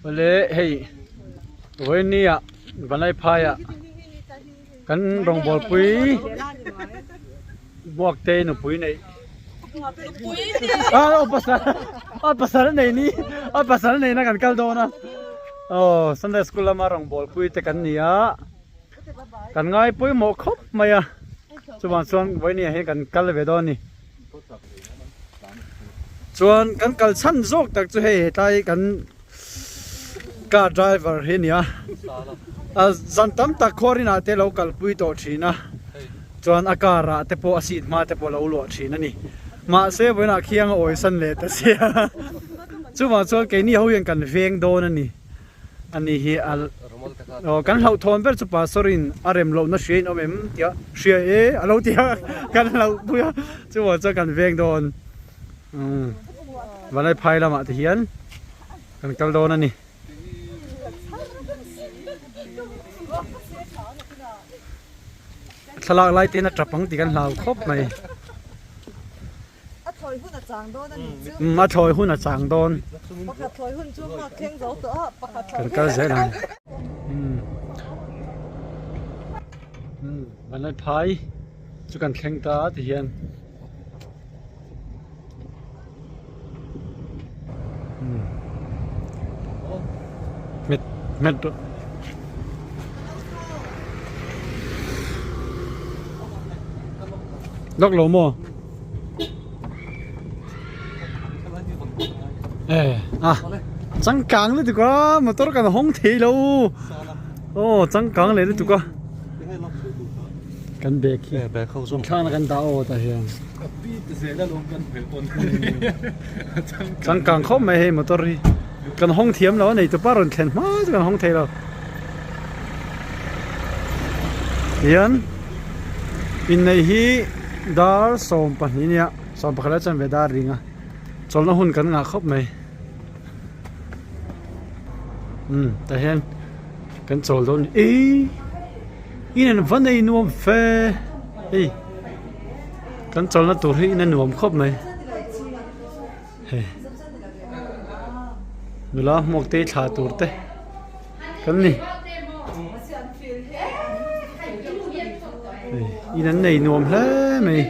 Awle hei vawiin ah Vanlai phai ah kan rawngbawlpui Buakte nupui neih ah pasal ah pasal nei ni ah pasal neihna kan kal dawn a aw Sunday school lama rawngbawlpui te kan ni a kan ngai pawimawh khawp mai a chuvang chuan vawiin ah hian kan kal ve dawn a ni. Chuan kan kal chhan zawk tak chu hei hetlai kan car driver hi a ni a a zan tam tak khuarin ah te lo kalpui tawh thin a chuan a car ah te pawh a seat hma te pawh a lo luah thin a ni mahse vawiinah khiang a awisan leh ta sia chuvang chuan keini ho hian kan veng dawn a ni. A ni hi a aw kan hlauhthawn ber chu pastor in a rem lohna hria in awm em tia hria e a lo ti a kan hlauh pui a chuvang chuan kan veng dawn umm Vanlai phai lamah te hian kan kal dawn a ni. Thlalak lai te hian a tap ang tih kan hlau khawp mai. A thlawi hun a chang dawn a nih chu. Umm a thlawi hun a chang dawn. Pakhat thlawi hun chu nghak thleng zo tawh a, pakhat thlawi hun. Kan kal zel ang. Umm umm vanlai phai chu kan thleng ta ti hian. Umm hmet hmet rawh. Lawk lo maw? Eh, a changkang lutuk a motor kan hawng thei lo aw changkang leh lutuk a kan bag hi thlalak na kan dah aw tah hian changkang khawp mai hei motor hi kan hawng thiam lo a nei tupa rawn thlen hma chu kan hawng thei lo hian inneih hi dar 12 nia 11 ah chuan ve dar ring a chawlhna hun kan ngah khawp mai umm tah hian kan chawl dawn eii in an va nei nuam fe hei kan chawlhna tur hi in a nuam khawp mai hei nula hmuak te thla tur te kan ni hei in an nei nuam hle mai.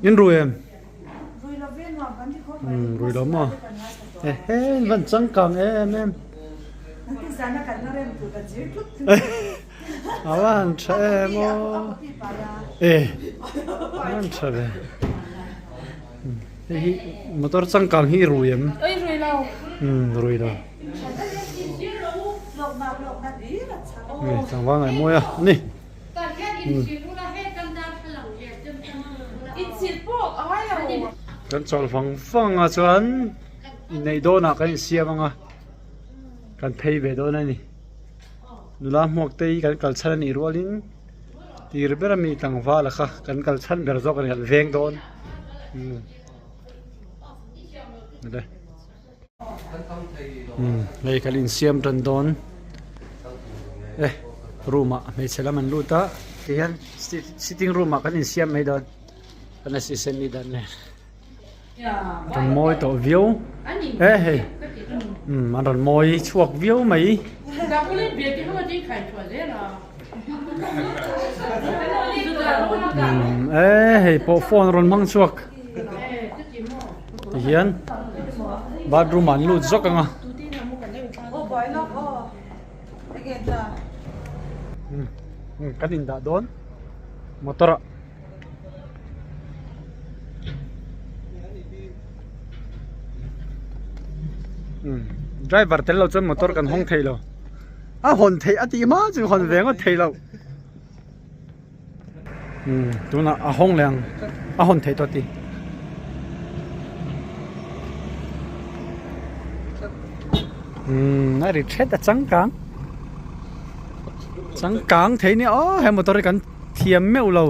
In rui em? Umm rui lo maw? Ehe in van changkang em em. A van tha em aw. E a van tha ve. Hei hi motor changkang hi i rui em? Umm rui lo. Hei tlangval ngaihmawi a ni. Kan chawlh vang vang a chuan inneih dawnah kan insiam ang a kan phei ve dawn a ni nula hmuak te hi kan kal chhan a nih rualin tir ber ami tlangval kha kan kal chhan ber zawk a ni kan veng dawn umm. Hei kan insiam tan dawn e room ah hmeichhe lam an lut a tihian sitting room ah kan insiam mai dawn kan assistant ni dan nen rawn mawi tawh viau e hei umm an rawn mawi chhuak viau mai. Umm e hei pawh phone rawn hmang chhuak. Tihian bathroom ah an lut zawk ang a. Kan indah dawn motor ah. Driver tel lo chuan motor kan hawng thei lo. A hawn theih a tih hma chu hawn ve ngawt thei lo. Umm tunah a hawng leh ang a hawn theih tawh tih umm a ri thet a changkang changkang thei nia aw he motor hi kan thiam meuh lo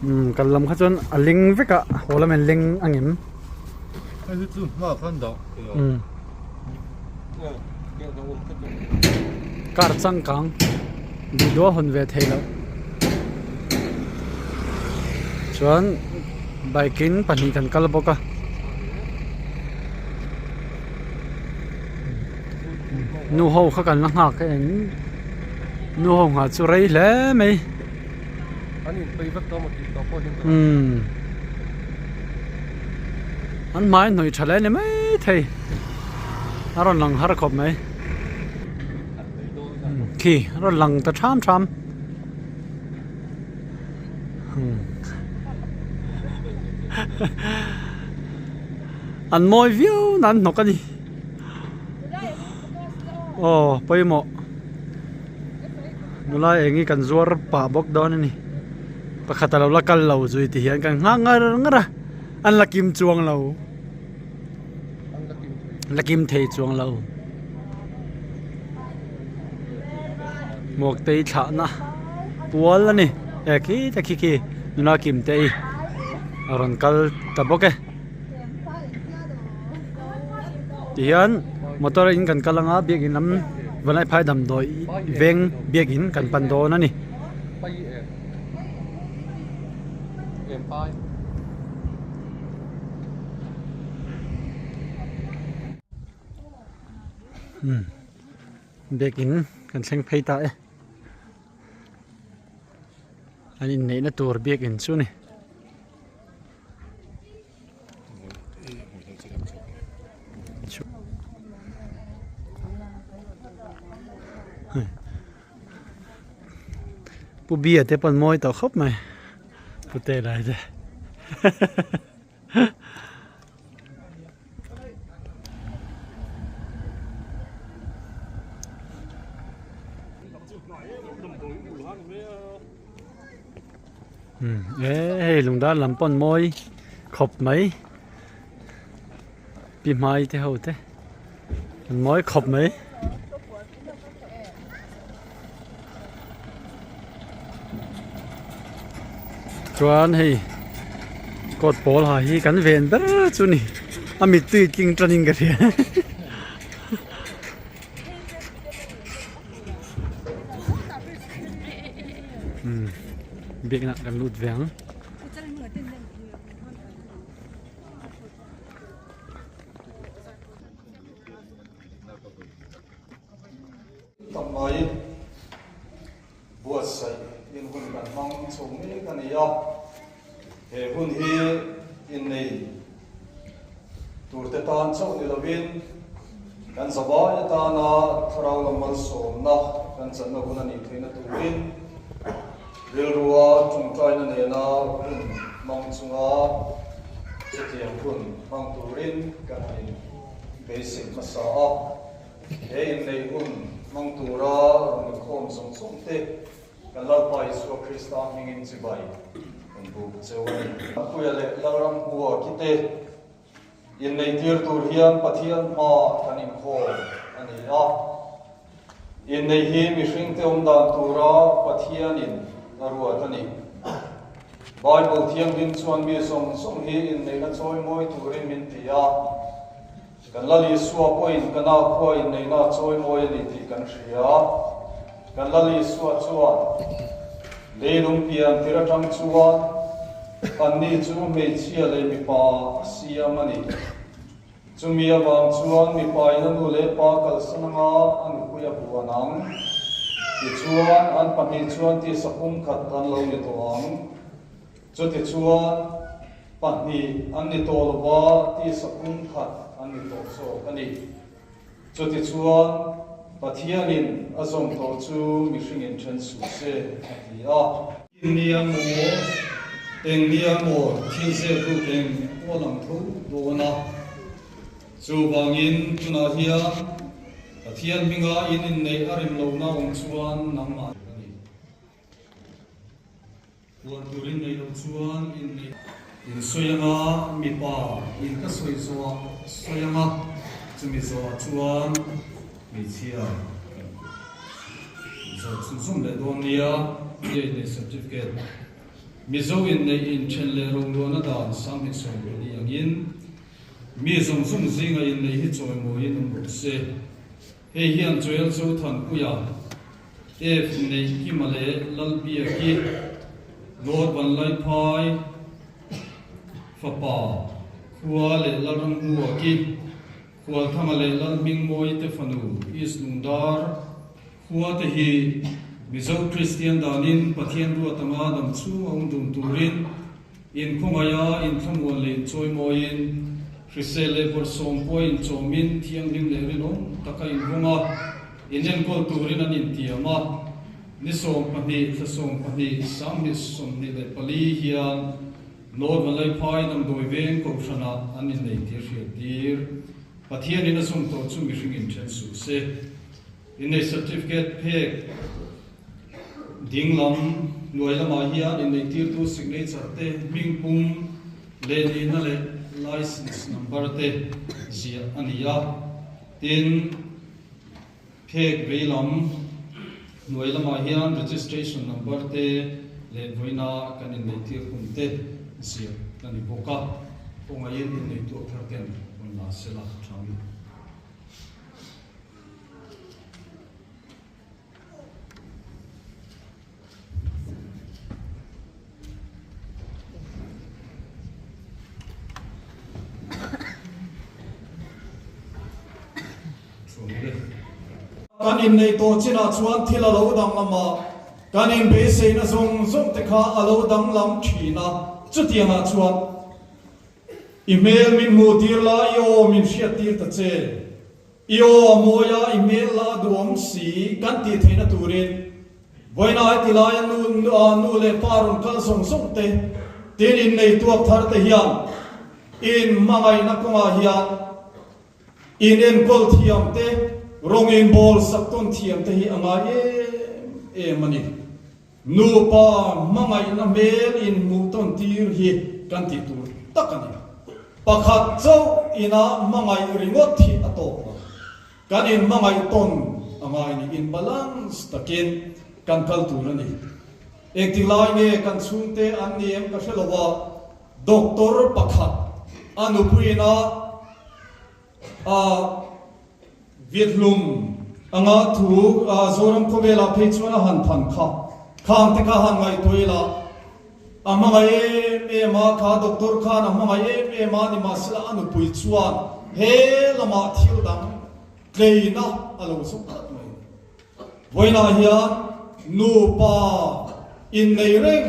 umm kal lam kha chuan a leng vek a haw lam in leng ang em umm. Car changkang duh duh a hawn ve thei loh. Chuan bike in pahnih kan kal bawk a. Nu ho kha kan la nghak a eng nu ho nghah chu rei hle mai. Umm an hmai hnawih tha hle ni maithei a rawn lang har khawp mai khi a rawn lang ta tham tham. An mawi viau na an hnawk a ni. Aw pawimawh nula eng hi kan zuar pah bawk dawn a ni. Pakhat a lo la kal lo zui ti hian kan nghak ngar ngar a an la kim chuang lo. La kim thei chuang lo. Hmuaktei thlahna pual a ni e khi te khi khi nula kim te hi a rawn kal ta bawk e tihian motor in kan kal anga biakin lam Vanlaiphai damdawi veng biakin kan pan dawn a ni. Biakin kan thleng phei ta e an inneihna tur biakin chu a ni. Pu Bia te pawn mawi tawh khawp mai Pu te lai te. E hei lungdar lam pawn mawi khawp mai pi hmai te ho te an mawi khawp mai. Chuan hei coat pawl ha hi kan ven ber chu ni a mittui tling tanin ka hria. Biakna kan lut ve ang. Tam mai buatsaih in hun kan hmang chho mek a ni a, he hun hi innei turte tan chauh ni lovin kan zavai atana thlarau lam malsawmna kan channa hun a nih theihna turin rilrua tawngtaina nena hun hmang chunga chutiang hun hmang turin kan in beisei hmasa a. He inneih hun hmang tura rawn inkhawm zawng zawng te kan Lalpa Isua Krista hmingin chibai kan buk cheu a ni. Puia leh Lalramhua kite inneih tir tur hian Pathian hma kan inkhawm a ni a. Inneih hi mihringte awm dan tura Pathianin a ruat a ni. Bible Thianghlim chuan mi zawng zawng hi inneihna chawimawi turin min ti a. Kan Lal Isua pawhin ka nau khua inneihna a chawimawi a ni tih kan hria. Kan Lal Isua chuan leilung pian tir atang chuan anni chu hmeichhia leh mipa a siam a ni. Chumi avang chuan mipa in a nu leh pa kalsan anga a nupui a buan ang. Tichuan an pahnih chuan tisa pumkhat an lo ni tawh ang. Chutichuan, pahnih an ni tawh lo va, tisa pumkhat an ni tawh zawk a ni. Chutichuan, Pathianin a zawm tawh chu mihringin then suh se, a ti a. Eng nia maw, eng nia maw thil zep ruk eng pawh a lang tho dawn a. Chuvangin, tunah hian Pathian hminga in inneih a rem lohna awm chuan nangmah a ni. Puan turin nei lo chuan in nei. In sawi anga mipa in ka sawi zawh ah sawi anga chumi zawh ah chuan hmeichhia kan zawh chhunzawm leh dawn nia. India in nei certificate Mizo in neih in then leh roluahna dan 2014 angin mi zawng zawng zinga in neih hi chawimawiin awm rawh se. Hei hian Joel Zothanpuia F Neihkima leh Lalbiaki, Lord Vanlaiphai. Fapa, Khua leh Lalramhmuaki, Khualthanga leh Lalhmingmawii te fanu East Lungdar khua te hi Mizo Kristian danin Pathian ruat anga dam chhung a awm dun turin inkhawngaih a inthlamuan leh inchawimawiin hrisel leh bawrhsawm pawh inchawmin thianghlim leh rinawm taka invawng a inenkawl turin an intiam a. Ni 12 thla 12 2024 hian North Vanlaiphai damdawi veng kohhranah an innei tih a hriat tir. Pathianin a zawm tawh chu mihring inthen suh se. Innei certificate phek ding lam hnuai lamah hian innei tirtu signature te, hming pum leh nihna leh license number te ziah a ni a. Tin, Phek vei lam hnuai lamah hian registration number te leh vawiina kan inneihtir hun te ziah a ni bawk a, kawngaihin inneihtuah thar ten rawn la se la tha mi. Kan innei tawh chinah chuan thil a lo danglam a, kan inbeiseina zawng zawng te kha a lo danglam thin a, chutiangah chuan i hmel min hmuh tir la, i aw min hriat tir ta che. I aw a mawi a, i hmel lah a duhawm si kan tih theihna turin vawiina heti laia nu nu leh pa rawn kal zawng zawng te, tin innei tuak thar te hian in hmangaihna kawngah hian in enkawl thiam te, rawng in bawl sak tawn thiam te hi a ngai em em a ni. Nupa hmangaihna hmel in hmuh tawn tir hi kan tih tur tak a ni. Pakhat chauh ina hmangaih ringawt hi a tawk lo. Kan in hmangaih tawn a ngai ni. In balance takin kan kal tur a ni. Engtik lai nge kan chhungte an ni em ka hre lo a, doctor pakhat a nupuiin a A Viethlum anga thu Zoram khawvelah phei chuan a han than kha. Khang te kha han ngaihtuah ila, a hmangaih em em a, kha doctor khan a hmangaih em em a, nimahsela a nupui chuan he lamah thil dang tleina a lo zawk tlat mai. Vawiinah hian nupa innei reng,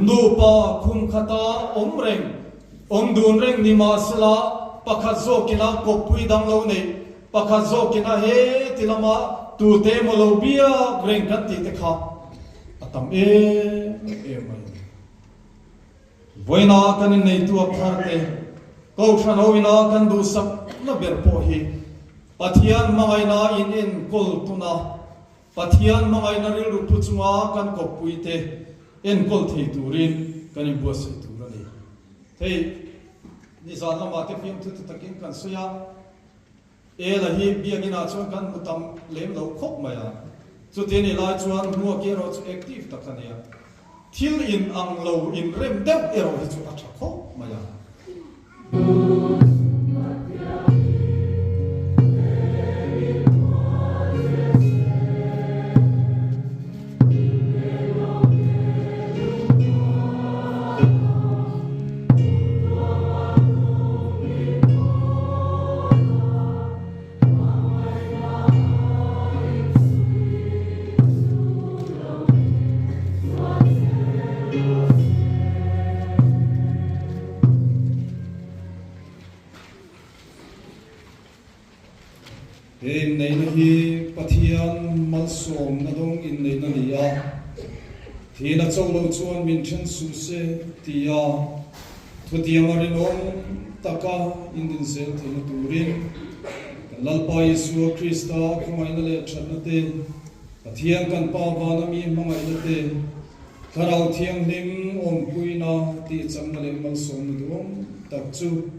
nupa khum khata awm reng, awm dun reng ni mahsela pakhat zawkina kawppui dang lo neih, pakhat zawkina he ti lama tute emaw lo biak reng kan tih te kha a tam em em mai. Vawiinah kan inneitu a thar te, Kohhran hoina kan duhsakna ber pawh hi Pathian hmangaihna in enkawl tuna Pathian hmangaihna rilru phu chunga kan kawppui te enkawl thei turin kan inbuatsaih tur a ni. Hei nizan lamah te fiamthu ti takin kan sawi a, Ela hi biakinah chuan kan hmu tam lem lo khawp mai a, chuti anih lai chuan hmuak erawh chu active tak a nia. Thil in ang lo in rem deuh erawh hi chu a tha khawp mai a. He inneihna hi Pathian malsawmna dawng inneihna ni a, thihna chauh lo chuan min then suh se tia Thutianga rinawm taka indin zel theihna turin kan Lalpa Isua Krista khawngaihna leh thatna te, Pathian kan Pa vana mi hmangaihna te, Thlarau Thianghlim awmpuina tihchakna leh malsawmna duhawm tak chu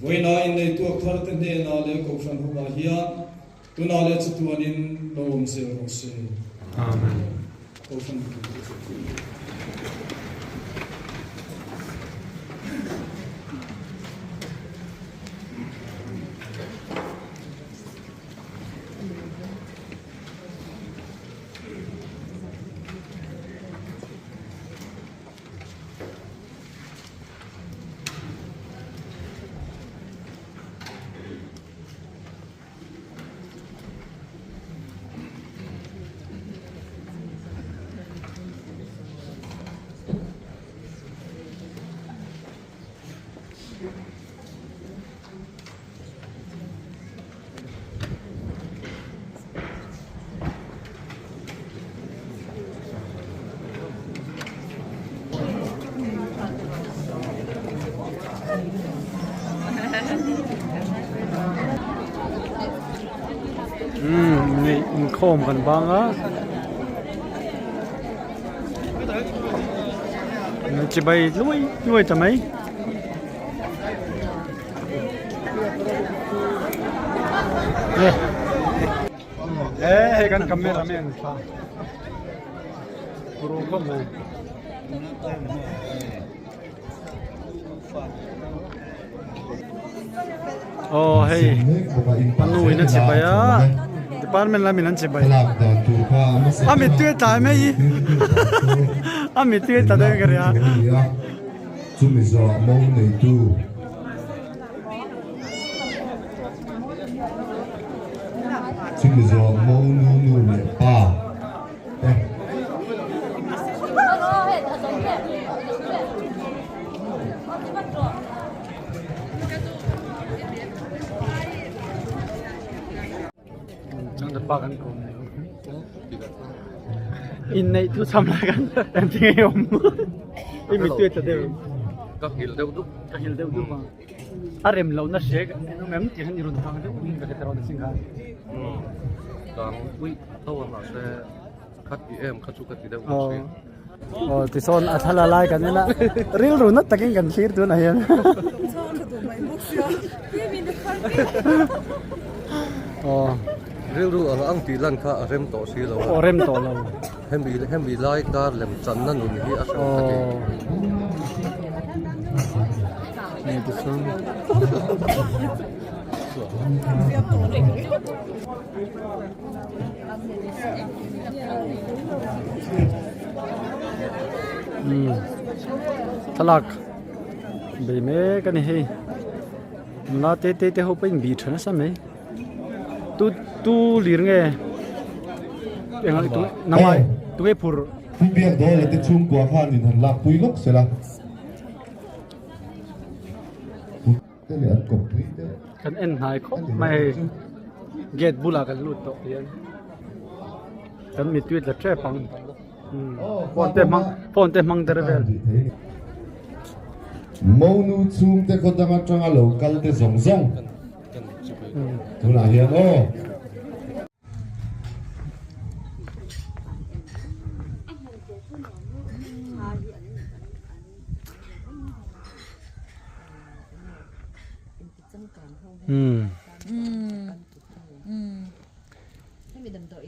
vawiina inneituak thar te hnenah leh Kohhran hovah hian tunah leh chatuanin lo awm zel rawh se. Amen. Kohhran Umm neih inkhawm kan bang a chibai luai luai ta mai. E hei kan camera man thla ru khawp mai. Aw hei a nu in a chibai a department lamin an chibai a mittui a tlai mai hi a mittui a tla dawn ka ria. Chumi zawh mo neitu. Chumi zawh mo nu nu leh pa te. Inneih thu cham lai khan engtin nge awm i mittui a tla deuh Ka nghilh deuh dup. Ka nghilh deuh dup a. A rem lohna hria en awm em tih khan i rawn kang deuh in ka hre ta rawh sin khan. Kang uih tho a mahse kha ti em kha chu ka ti deuh bawk si. Aw tichuan a thla la lai kan en a rilru nat takin kan thlir tunah hian. Aw. Rilru ang ang tih lan kha a rem tawh si lo a. Aw rem tawh lo. Hemi hemi lai kar lem channa nun hi a hrang ka ti. Aw. Tichuan. Thlalak bei mek a ni hei nula te te te ho pawh in bih tha nasa mai tu tu lir nge eng tu nangmah tunge phur Pu Biak Dawla te chhungkua khan in han lak pui lawk sela. Kan en hnai khawp mai hei gate bulah kan lut tawh hian kan mittui tla tep ang phone te hmang phone te hmang der vel. Monu chhungte khaw dang atanga lo kal te zawng zawng tunah hian aw.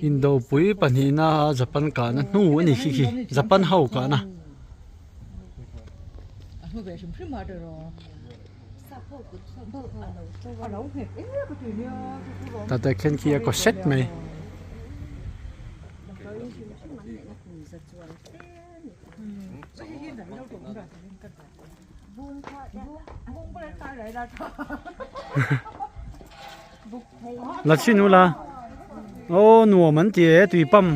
Indopui pahnihna Japan kahna hnu a ni khi khi Japan ho kahna. Tah te khen khi a kaw set mai. La chhin ula aw nuam an ti e tui pump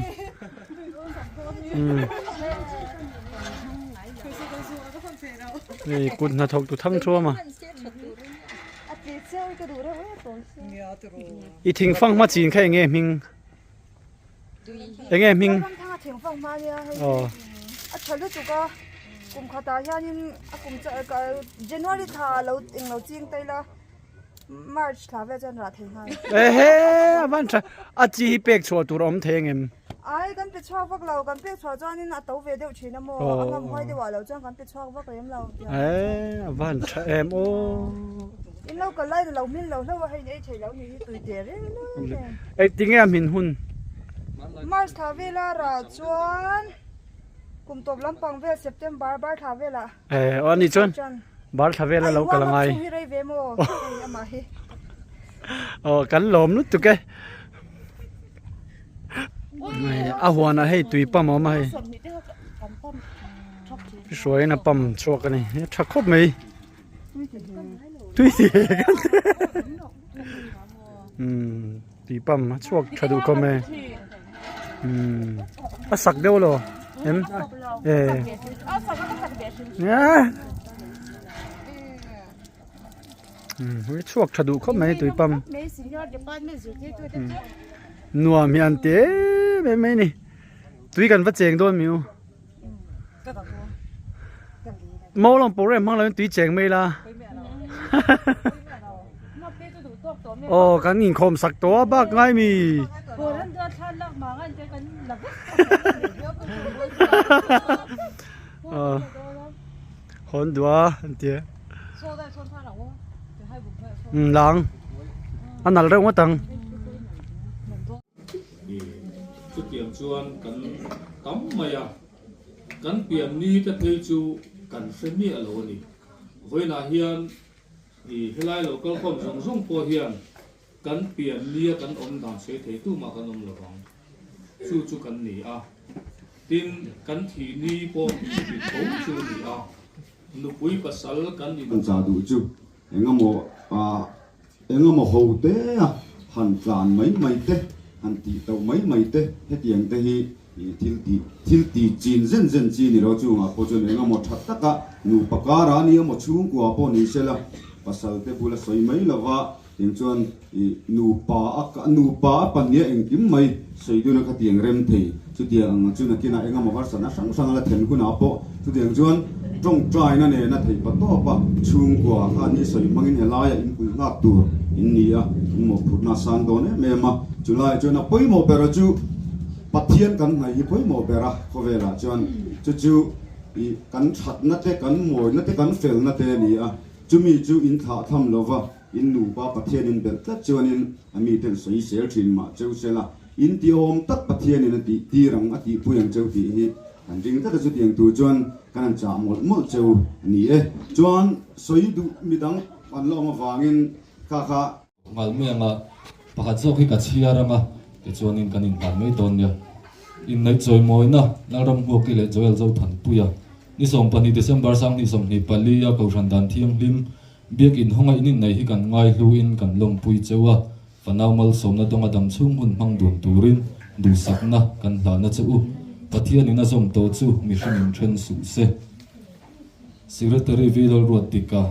hei kut hnathawk tu thang thuam a i thing fanghma chin kha enge hming. Enge hming? Ramthanga thingfang hma nia hei. Aw. A tha lutuk a. Kum khatah hianin a kum cha ka January thla lo eng lo ching tai la March thla vel chuan rah thei nghal. Ehe a van tha a chi hi pek chhuah tur a awm thei angem? Ai kan pe chhuak vak lo kan pek chhuah chuanin a to ve deuh thin a maw a ngam huai deuh ah lo chuan kan pe chhuak vak lem lo. Eh a van tha em aw. In lo kal lai lo hmin lo hlauh a hei ei thei lo ni hi tui te reng reng. Eng tinge a hmin hun? March thla vela rah chuan kum tawp lampang vel September bar thla vela. Eh aw ani chuan bar thla vela lo kal angai. Ai hi rei ve maw hei amah hi. Aw kan lawm lutuk e. A huanah hei tui pump a awm a hei. Hruaiin a pump chhuak a ni tha khawp mai. Tui ti kan ti. Umm tui pump a chhuak tha duh khawp mai. Umm a sak deuh lo em eh umm a chhuak tha duh khawp mai tui pump. Nuam hi an ti em em mai a ni. Tui kan va cheng dawn mi u. Mau lang pawh reng hmang lo in tui cheng mai la. Aw kan inkhawm sak tawh a bak ngai mi. Aw hawn duh a an ti a. Umm lang a nal reuh ngawt ang. Chutiang chuan kan tam mai a, kan pian ni te phei chu kan hre miah lo a ni. Vawiinah hian i helai lo kalkhawm zawng zawng pawh hian kan pian nia kan awm dan sawi thei tumah kan awm lo vang. Chu chu kan ni a. Tin, kan thih ni pawh chuti tho chu a ni a. Nupui pasal kan in. Kan chah duh chu engemaw ah engemaw ho te a han tlan mai mai te, han tih tauh mai mai te hetiang te hi thil tih thil ti chin zen zen chi ni lo chungah pawh chuan engemaw tha taka nupa kara a nia maw chhungkua pawh ni sela pasal te bula sawi mai lova Tiang chuan i nupa a nupa a pahnih a engkim mai sawi dun a khatiang rem thei. Chutiang ang chu nakinah eng emaw harsatna hrang hrang a la then hunah pawh chutiang chuan tawngtaina nena theih pa tawp a chhungkua khan i sawi hmangin helaiah in kulh nghak tur in ni a, in mawhphurhna a sang dawn em em a. Chulaiah chuan a pawimawh bera chu Pathian kan hnaih hi pawimawh ber a khawvelah chuan chu chu i kan thatna te kan mawina te kan felna te a ni a, chumi chu in thlah tham lova. In nupa Pathian in belh tlat chuanin a miten sawi sel thin mah cheu sela, in ti awm tak Pathianin a tih tir ang a tih pui ang cheu tih hi kan ring tlat a, chutiang tur chuan kan han chah mawlh mawlh cheu a ni e. Chuan sawi duh midang an la awm avangin kha kha. Ngal mai anga pakhat zawk hi ka chhiar anga tichuanin kan inhlan mai dawn nia. Inneih chawimawina Lalram Hmuaki leh Joel Zothanpuia ni 12 December 2024 a Kohhran Dan Thianghlim Biak in hawnga in inneih hi kan ngaihlu in kan lawmpui cheu a, fanau malsawmna dawnga dam chhung hun hmang dun turin duhsakna kan hlahna che u. Pathian in a zawm tawh chu mihring in then suh se. Secretary V Lalruatdika,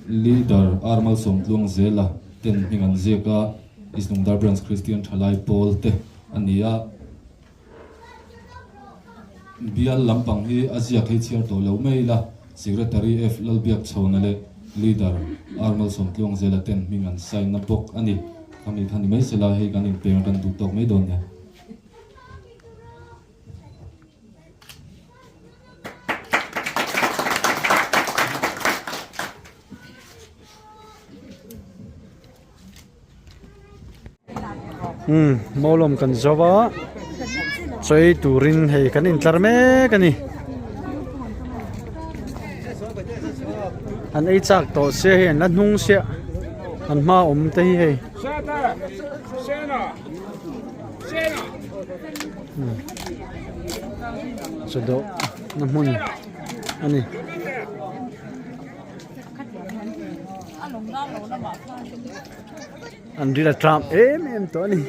Leader R Malsawmtluang Zela ten hming an ziak a, East Lungdar Branch Kristian Thalai Pawl te a ni a. Bial lampang hi a ziak hi chhiar tawh lo mai ila, Secretary F Lalbiakchhawna leh Leader R Malsawmtluang Zela ten hming an sign na bawk a ni. Khami kha ni mai sela hei kan inpeng kan duh tawk mai dawn nia. Umm mawlawm kan zo a chawi turin hei kan intlar mek a ni an ei chak tawh sia hei an la hnung siah an hma awm te hi hei chawdawh na hmun a ni. An ril a tram em em tawh a ni.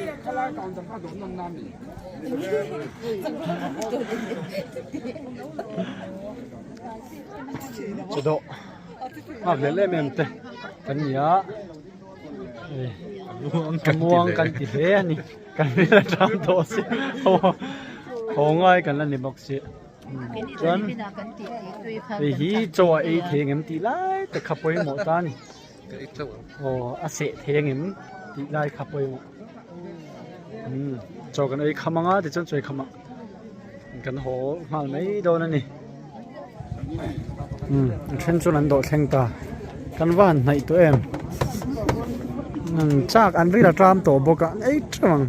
Chawdawh nghak leh em em te kan ni a hei muang kan ti hle a ni kan ril a tram tawh si haw ngai kan la ni bawk si. Chuan hei hi chaw a ei thei angem tih lai tak kha pawimawh ta a ni aw a seh thei angem tih lai kha pawimawh umm chaw kan ei kham anga tichuan chaw ei kham ah kan haw nghal mai dawn a ni umm a then chuan an dawh thleng ta kan va han hnaih tawh em umm chak an ril a tram tawh bawk a ei teuh ang.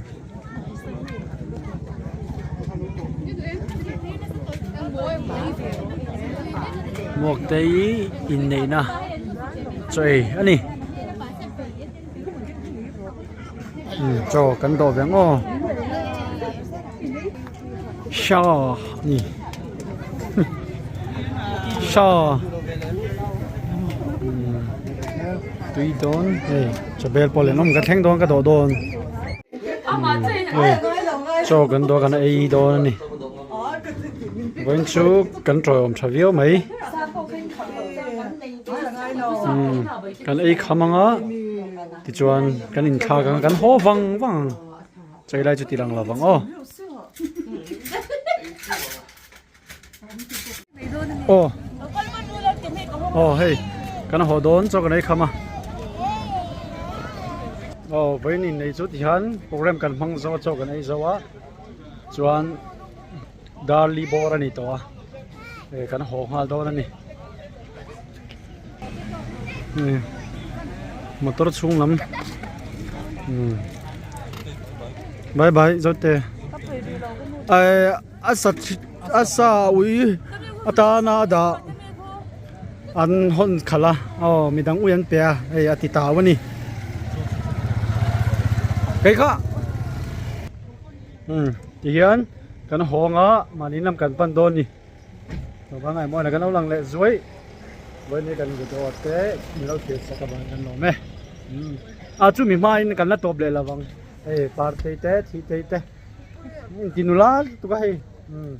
Muaktei inneihna chaw ei a ni chaw kan dawh ve ang aw sha ni sha tui dawn hei chawbel pawh leh an awm ka thleng dawn ka dawh dawn hei chaw kan dawh kan ei dawn a ni vawiin chu kan tawiawm tha viau mai kan ei kham ang a tichuan kan inthlak ang a kan haw vang vang ang. Chei lai chu ti lang lo vang aw. Aw. Aw hei kan haw dawn chaw kan ei kham a. Aw vawiin innei chu tihian program kan hmang zo a chaw kan ei zo a chuan darli bawr a ni tawh a eh kan haw nghal dawn a ni motor chhung lam umm bye bye zote eh a sa a sa ui atana a dah. An hawn khalh a aw midang ui an pe a hei a ti tau a ni kei kha umm ti hian kan hawng a mahni lam kan pan dawn a ni chuvang ah mawi kan lo lang leh zuai vawiin kan video te min lo thlir sak avang kan lawm e umm a chumi hmain kan la tawp leh lo vang hei partei te thitei te ti nula lutuk a hei umm.